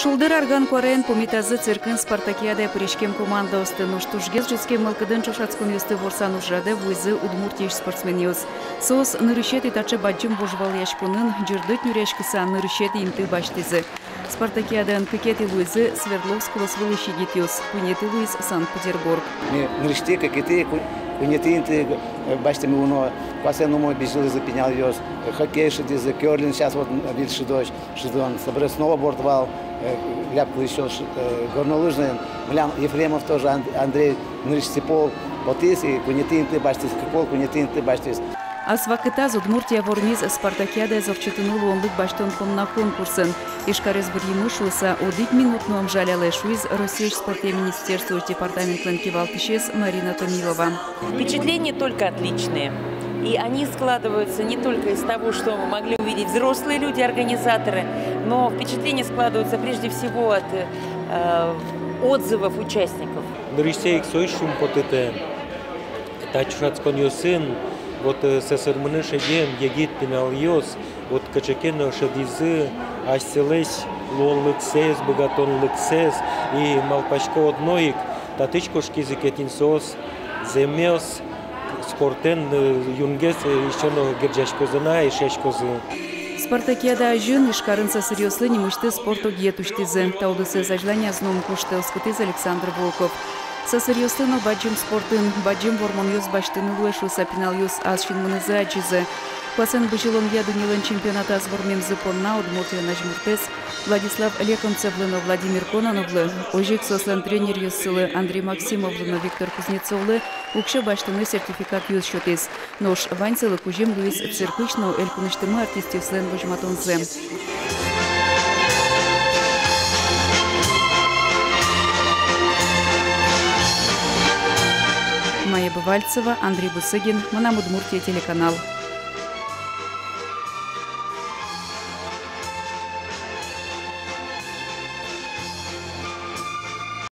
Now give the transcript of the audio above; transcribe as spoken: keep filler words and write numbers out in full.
Шулдыр арган куараен пумитазы циркын спартакиадае пыриськем командаосты. Нош тужгес ӝутскем мылкыдын ӵошатсконъёсты ворсан ужрадэ вуизы Удмуртиысь спортсменъёс. Соос нырысетӥ таӵе бадӟым вожвылъяськонын ӟырдыт нюръяськыса нырысетӥ инты басьтӥзы. Спартакиадаын кыкетӥ луизы Свердловск улосвылысь егитъёс, куинетӥ луиз Санкт-Петербург. Ми нырысетӥ, кыкетӥ, ку-, куинетӥ инты, э, басьтӥмы уно. Куасэн умой бызьылӥзы пиналъёс, э, хоккей шудӥзы, кёрлинг, сейчас вот, э, выль шудон, шудон, собере сноуборд вал, э, лябкылӥсьёс, э, горнолыжный. Милям Ефремов тоже, Ан-, Андрей, нырысетӥ пол потӥз и куинетӥ инты басьтӥз, кык пол куинетӥ инты басьтӥз. Ас вакытаз Удмуртия вормиз спартакиадаез ортчытыны луонлык басьтон понна конкурсын. Ижкарез быръимы шуыса одӥг минут но ум жалялэ, шуиз Россиысь спортъя министерствоысь департаментлэн кивалтӥсез Марина Томилова. Впечатления только отличные. И они складываются не только из того, что могли увидеть взрослые люди, организаторы, но впечатления складываются прежде всего от, э, отзывов участников. Нырысьсэ ик со шумпотытэ. Та ӵошатсконъёсын, вот, э, сӧсырмыны шедем егит пиналъёс, вот, кыӵе ке но шӧдӥзы асьсэлэсь луонлыксэс, быгатонлыксэс, и малпасько, одно ик татысь кошкизы ке, тӥни соос зэмос спортэн, э, юнгес, э, ещё но герӟаськозы на, эшъяськозы. Спартакиада азьын Ижкарын сӧсыръёслы нимысьтыз спорт огъет усьтӥзы. Та удысэз азьланяз но ум куштэ, оскытӥз Александр Волков. Сӧсыръёслы но бадӟым спортын бадӟым вормонъёс басьтыны луэ шуыса пиналъёс ас синмынызы адӟизы. Куасэн бызьылонъя дуннелэн чемпионатаз вормемзы понна Удмуртилэн азьмуртэз Владислав Лекомцевлы но Владимир Кононовлы, озьы ик соослэн тренеръёссылы Андрей Максимовлы но Виктор Кузнецовлы уксё басьтыны сертификатъёс сётӥз. Нош ваньзылы кузьым луиз циркысь но элькунысьтымы артистъёслэн возьматонзы. Майя Бывальцева, Андрей Бусыгин, «Мынам Удмуртие» телеканал.